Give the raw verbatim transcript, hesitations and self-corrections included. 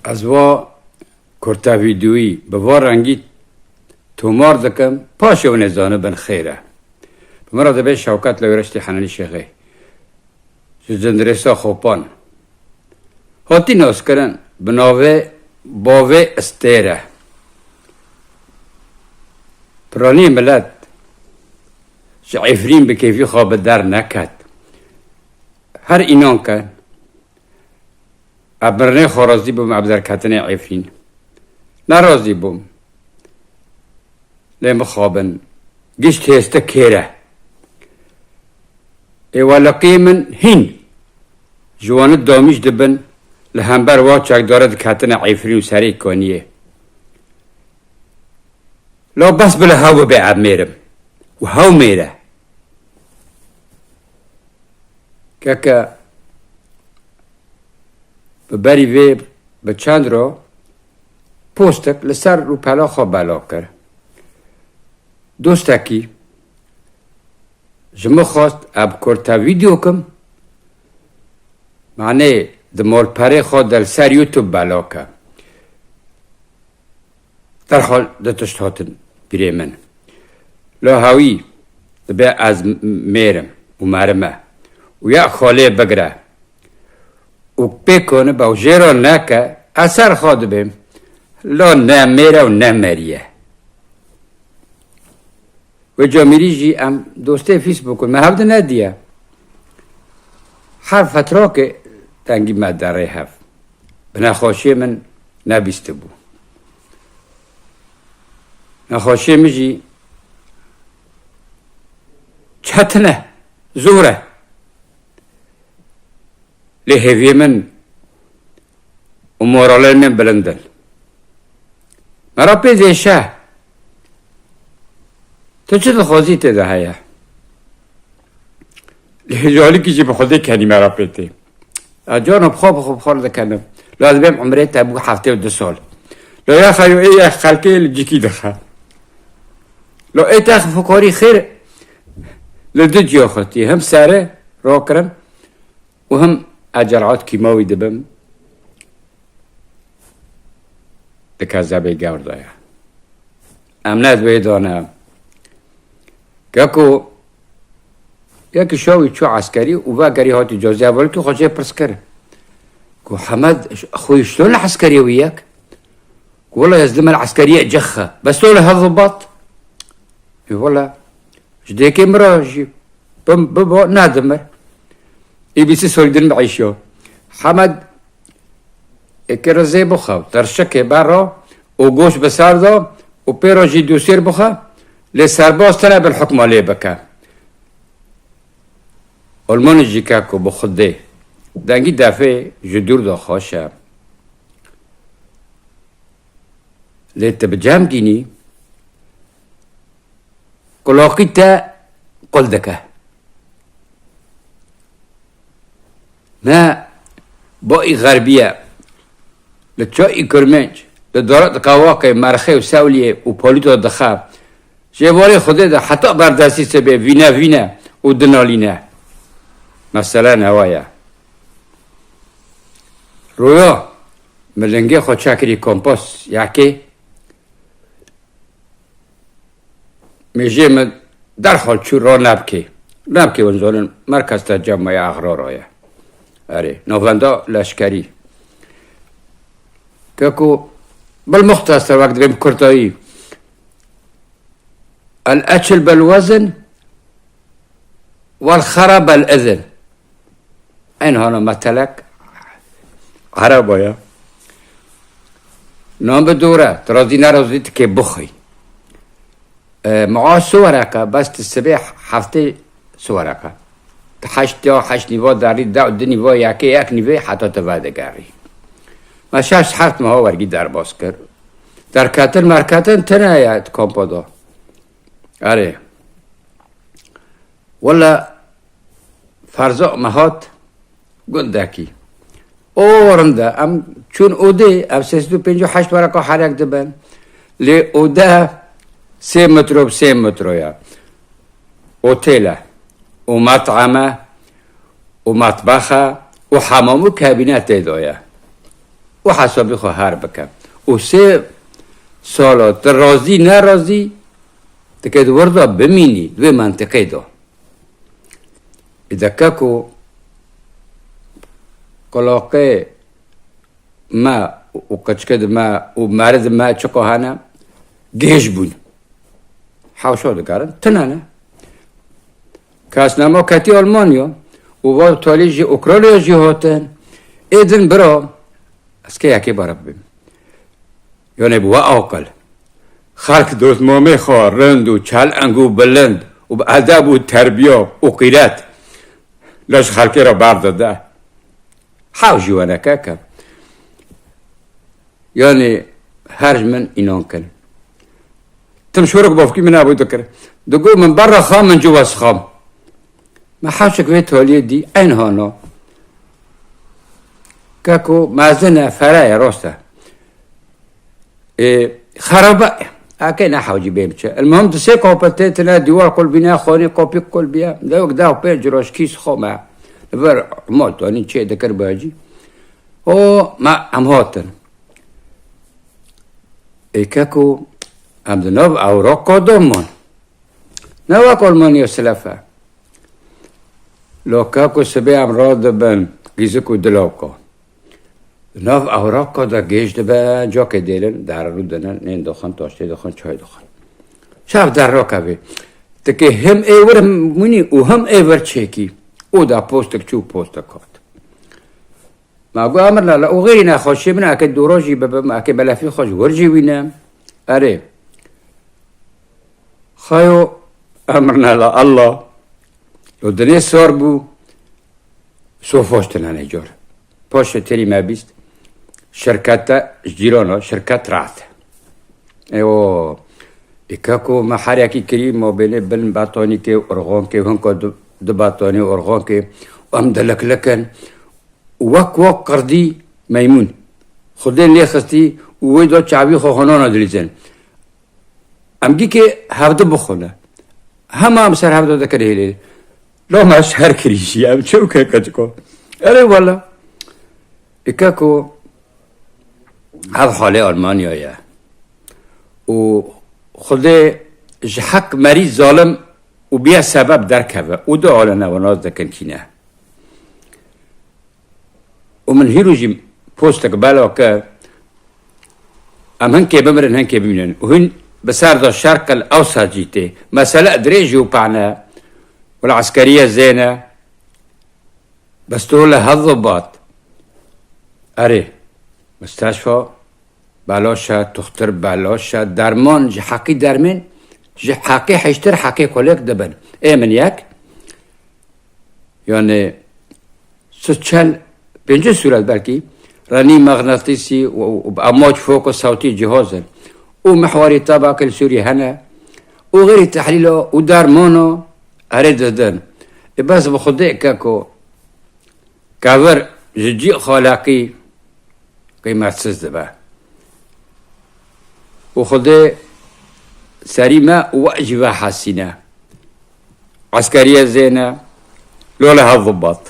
Ez va kurta vîdyoyî bi va rengî tomar dikim, paşê hûn ê zanibin xêr e. Bi min re dibe Şewket Lewreştî Henanî Şêxê. Ji Cindirêsa Xopan. Hatî naskirin bi navê Bavê Stêre. Piranî milet ji Efrîn bi kêfî xwe bi der neket. Her înan ke. Ez mirinê xwe razî bûm, ez bi derketinê Efrîn. Ne razî bûm. Lê mixabin. Giş têste kêr e. Ê welaqiyê min hîn. Ji wan damîj dibin, li hember wa çekdare diketine Efrîn û serê kaniyê. La bes bila hew bibe ev mêrim. Û hew mêre. Keke bi berî vê bi çend ro postek li ser rûpela xwe bela kir. Dostekî ji min xwest ez bi kurte vîdeo kim, manê di malperê xwe de li ser YouTube bela ke. Derhal du tişt hatin bîrê min. La hewî dibe ez m-, mêrim û merime û ya xalê bigire û pê konibe û jê re neke, ez ser xwe dibêm. La ne mêr e û ne merî ye. Wê camîrî jî em dostê Facebook in, me hev di nediye. Her fetrokê dengî me derê hev. Bi nexweşiyê min nebîstibû. Nexweşiyê min jî çetin e, zor e. Lê hêviyê min û moralên min bilind in. Me re pê dêşe. Tu çi dixwazî tê de heye? Lê ji alîkî jî bi Xwedê kenî me re pê tê. Ez cana bi xwe, bi xwe, bi xwe dikenim. La ez bêm umrê te bû heftê û du sal. La ya xeyo ê ya xelkê li cikî dixe. La ê te fikarî xêr li du ciya xwe tê. Him serê rakirim û him ez cerahat kîmawî dibim. Di kezebê gewr de ye. Em ne di wê de ne. Keko yekî şawî çû eskerî û vegerî hatî cazî hevalkî xwe jê pirs kir. Ku Hemed xwe şilo li eskeriyê wî yek? Ku wela ez dime li eskeriyê cixxe. Bes to li hev bibat? Ê wela ji dêkê min re jî bim-, bibo nedimir. Ê bîsî solî din biîşo. Hemed êkê re zê bixwe, terşikê bero û goş bi ser de û pê re jî dûsêr bixwe, lê serbaz tine bil hukma lê bike. Olmanî jî keko bi Xwedê. Dengî defê ji dûr de xweş e. Lê tu bi cem dînî, qulaqî te qul dike. Me bayî xerbiye. Li çayî Kurmenc, li dara di qewaqê Merxê û Sewliyê û Polîto dixe. Jê warê Xwedê de heta berdestî sibê vîne vîne û dinalîne. Mesele newa ye. Roya min lingê xwe çekirî kompost yekê. Mêjê min derhal çû ra nebkê. Nebkê hûn zonin merkez te cem me ya Axrara ye. Erê, navenda leşkerî. Keko bil muxtesir wek dibêm kurtayî. El eçil bel wezin, wel xera bel izin. Eyn hana metelek Ereba ya. Nan bi dore, tu razî nerazî tikê bixwî. E, maaş siwereke, bes tu sibê heftê siwereke. Tu heşt ya, heşt nîva derî, de, du nîva yekê, yek nîvê heta tu vedigerî. Me şeş heft meha wergî derbas kir. Derketin merketin tine ye di kampa de. Erê. Wele ferza me hat gundekî. O rinde em çûn odê, ev sê sed û pêncî û heşt wereka herek dibin. Lê ode sê metro bi sê metro ye. Otêl e û met'em e û metbex e û hemam û kabîne tê de ye. û hesabê xwe her bike. Û sê sala tu razî nerazî, dike di wir de bimînî, di wê mentiqê de. Îde keko kulaqê me û qeçke di me û meri di me çiqa hene, gêj bûn. Hewşa dikarin, tine ne. Kesnema ketî Almanya û va talî ji Ukrayna jî hatin. Ê din bira, ez kê yekê bara bibim. Yanê bi we aqil. Xelk dotmamê xwe rind û çeleng û bilind û bi edeb û terbiya û qîret leş xelkê re berdide. Hew jî weneke ke. Yanî her ji min înan kin. Tim şorek bavkî min hebû dikir. Digot min berre xam min ci wes xam. Me hewşek vê taliyê dî, eyn hana. Keko mezin e, fere ye, rast e. Ê, xerabe, eke ne hewcî bê biçe. El muhim di sê kapetê tine dîwar qul bîne, xanî kapî qul bîye. Dewek da pê ciraşkî sixo me. Li ber mal tanî çê dikir bacî. O, me em hatin. Ê keko, em di nav ewraka de man. Ne wek Almanya silef e. Lo keko sibê em radibin, gîzik û dilawka. Di nav ewraka de gêj dibe, cokê dêlin, derin û dinin, nên dixwin, taştê dixwin, çay dixwin. Şev derroka vê. Tikê him ê wir mûnî û him ê vir çêkî. Û da postik çû, postik hat. Ma got, Emir Lala, û xêrî nexweşiyê min, eke dûro jî bibim, eke belefî xwe ji wir jî wînim. Erê. Xayo, Emir Lala, Allah. Û dinê sor bû, sofoş tine nêcar. Paşê têrî me bîst, şirkete, ji cîrana, şirket rat. Ê o, ê keko me her yekî kirî, mabênê bin betonîkê û orxankê, hinka du, du betonî orxankê, em diliklikin. Wek wek qirdî meymûn. Xwedê lê xistî û wê da çavî xwe xwe nana dilîzin. Em gîkê hevdi bixwine. Hema em ser hevda dikir hêlê. La me şer kirî jî, em çew ke keçiko. Erê wele. Îke ku ev halê Almanya ye. Û Xwedê ji heq merî zalim û biye sebeb derkeve. Û du alene wana dikin kîne. Û min hîro jî postek bela ke em hinkê bimirin, hinkê bimînin. Û hûn bi ser de şerqil ewsa jî tê. Mesele dirêjî û pane. Wela eskeriye zêne. Bes tu le hev bat. Erê. Misteşfa. Beloşe, tuxtir beloşe, derman ji heqî dermên, ji heqî hiştir heqî xulek dibin. Ê min yek, yani, su çel, pêncî sûret belkî, renî mexnatîsî û, û, û amaç foko sewtî cihaz in. Û mihwarî tabakil sûrî hene, û xêrî tehlîla û dermana erê didin. Ê bes bi Xwedê keko, kevir ji cî xaleqî qîmetsiz dibe. Û Xwedê serî me û we jî ve hesîne. Eskeriye zêne, lole hev bibat.